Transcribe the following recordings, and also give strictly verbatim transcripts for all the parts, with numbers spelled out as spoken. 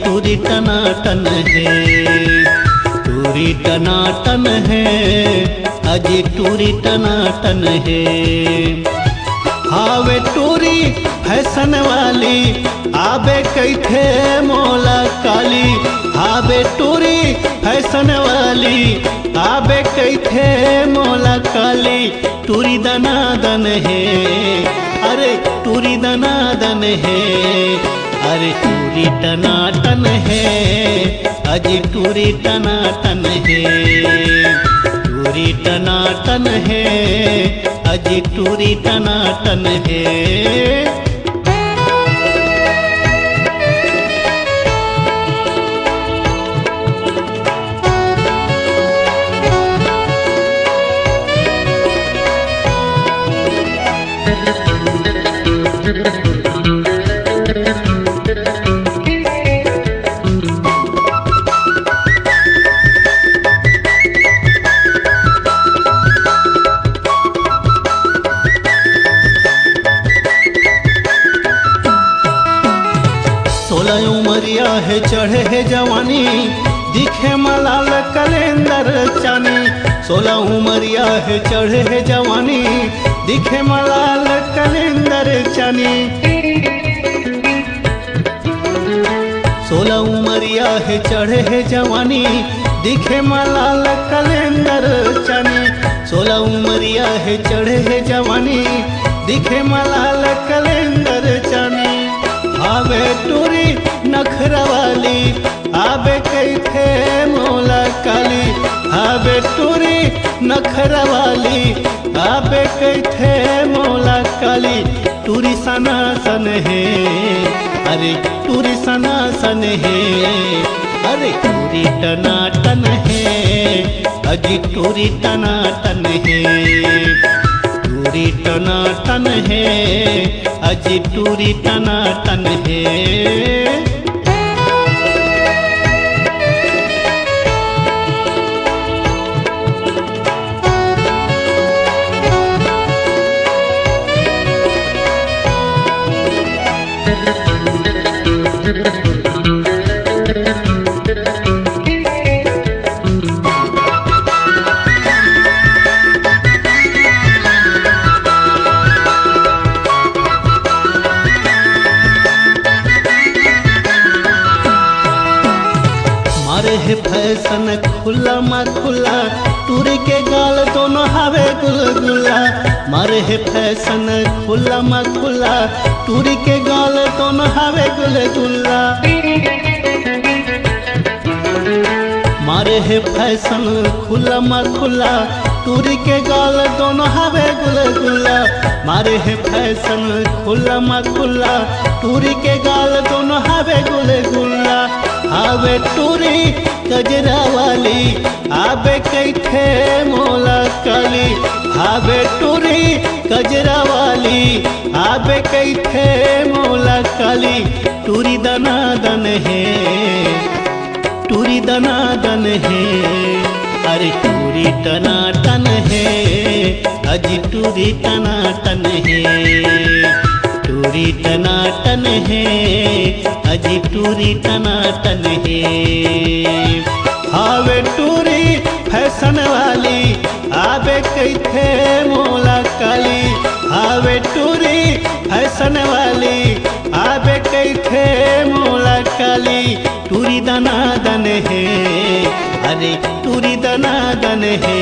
टूरी टनाटन हे, टूरी टनाटन हे, अजी टूरी टनाटन हे। हावे टूरी फैशन वाली, आबे कहिथे मोला काली। हावे टूरी फैशन वाली, आबे कहिथे मोला काली। टूरी दनादन हे, अरे टूरी दनादन हे, अरे टूरी टनाटन हे, अजी टूरी टनाटन हे, टूरी टनाटन हे, अजी टूरी टनाटन हे। सोलह उमरिया हे, चढ़े हे जवानी, दिखे म लाल कैलेंडर चानी। सोलह उमरिया हे, चढ़े हे जवानी, दिखे म लाल कैलेंडर चानी। सोलह उमरिया हे, चढ़े हे जवानी, दिखे म लाल कैलेंडर चानी। सोलह उमरिया हे, चढ़े हे जवानी, दिखे म लाल कैलेंडर चानी। हावे टूरी नखरा वाली, आबे कहिथे मोला काली। हावे टूरी नखरा वाली, आबे कहिथे मोला काली। टूरी सनासन हे, अरे टूरी सनासन हे, अरे टूरी टनाटन हे, अजी टूरी टनाटन हे, टूरी टनाटन हे, अजी टूरी टनाटन हे। मारे हे फैशन खुला म खुला, टूरी के गाल दोनों हावे गुलगुला। मारे हे फैशन खुला म खुला, टूरी के गाल दोनों हावे गुलगुला। मारे हे फैशन खुला म खुला, टूरी के गाल दोनों हावे गुलगुला। मारे हे फैशन खुला म खुला, टूरी के गाल दोनों हावे गुलगुला। हावे टूरी गजरा वाली, आबे कहिथे मोला काली। हावे टूरी गजरा वाली, आबे कहिथे मोला काली। टूरी दनादन हे, टूरी दनादन हे, अरे टूरी टनाटन हे, अजी टूरी टनाटन हे, टूरी टनाटन हे, अजी टूरी टनाटन हे। हावे टूरी फैशन वाली, आबे कहिथे मोला काली। हावे टूरी फैशन वाली, आबे कहिथे मोला काली। टूरी दनादन हे, अरे टूरी दनादन हे,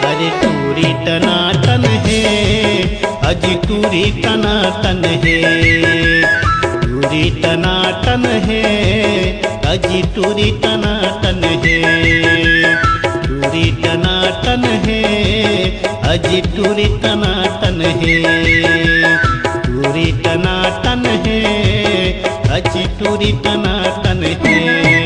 अरे टूरी टनाटन हे, अजी टूरी टनाटन हे, टूरी टनाटन हे, अजी टूरी टनाटन हे, टूरी टनाटन हे, अजी टूरी टनाटन हे, टूरी टनाटन हे, अजी टूरी टनाटन हे।